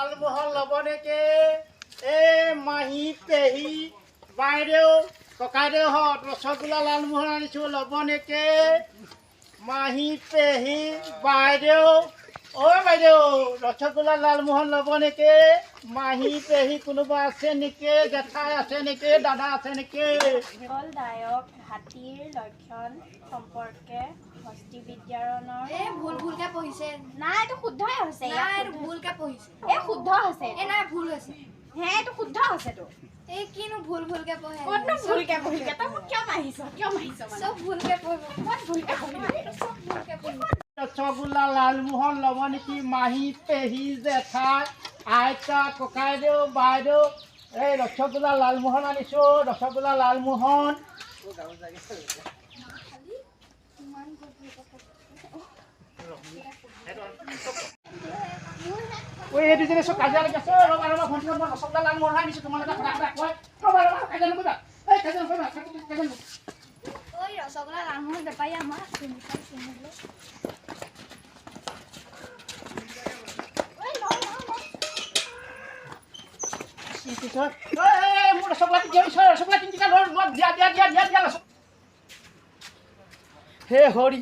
লালমোহন ল'ব নেকি? এই মাহী, পেহী, বাইদেউ, ককাইদেউহঁত, ৰসগোল্লা লালমোহন আনিছোঁ, ল'ব নেকি? মাহী, পেহী, বাইদেউ, ঐ বাইদেউ, ৰসগোল্লা লালমোহন ল'ব নেকি? মাহী, পেহী কোনোবা আছে নেকি? জেঠাই আছে নেকি? দাদা আছে নেকি? ফলদায়ক হাতীৰ লক্ষণ সম্পৰ্কে হস্তিবিদ্যাৰণৰ এই ভুল ভুলকে পঢ়িছে। নাই, এইটো শুদ্ধই হৈছে। নাই, এইটো ভুলকে পঢ়িছে। এই শুদ্ধ হৈছে। এই নাই, ভুল হৈছে। হে, এইটো শুদ্ধ হৈছেতো। এই কিনো ভুল ভুলকে পঢ়ে? ক'তনো ভুলকে পঢ়িলে? তই মোক কিয় মাৰিছ? কিয় মাৰিছ মানে? চব ভুলকে পঢ়িব। ক'ত ভুলকে পঢ়িলে? চব ভুলকে পঢ়িব। ৰসগোল্লা লালমোহন ল'ব নেকি? মাহী, পেহী, জেঠাই, আইতা, ককাইদেউ, বাইদেউ, এই ৰসগোল্লা লালমোহন আনিছোঁ, ৰসগোল্লা লালমোহন। ঐ, এই দুজনী চব কাজিয়া লাগি আছে। ৰ'বা ৰ'বা ভণ্টি, মই ৰসগোল্লা লালমোহন আনিছোঁ, তোমালোকে সদায় সদায় কয়। ৰ'বা ৰ'বা, কাজিয়া নকৰিবা। এই কাজিয়া নকৰিবা, কাজিয়া নকৰিবা। ঐ, ৰসগোল্লা লালমোহন বেপাৰী আমাৰ চিনি পাই চিনিলে। মোৰ ৰসগোল্লা কিয় দিছ? ৰসগোল্লা তিনিটা লৈ দিয়া দিয়া দিয়া দিয়া দিয়া। হে হৰি,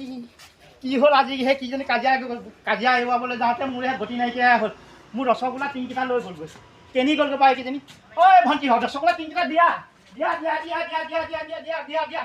কি হ'ল আজি? সেই কিজনী কাজিয়া কাজিয়া এৰুৱাবলৈ যাওঁতে মোৰহে গতি নাইকিয়া হ'ল। মোৰ ৰসগোল্লা তিনিকেইটা লৈ গ'লগৈ, কেনি গ'লগৈ বা এইকেইজনী? ঐ ভণ্টিহঁত, ৰসগোল্লা তিনিকেইটা দিয়া দিয়া দিয়া দিয়া দিয়া দিয়া দিয়া দিয়া দিয়া দিয়া দিয়া।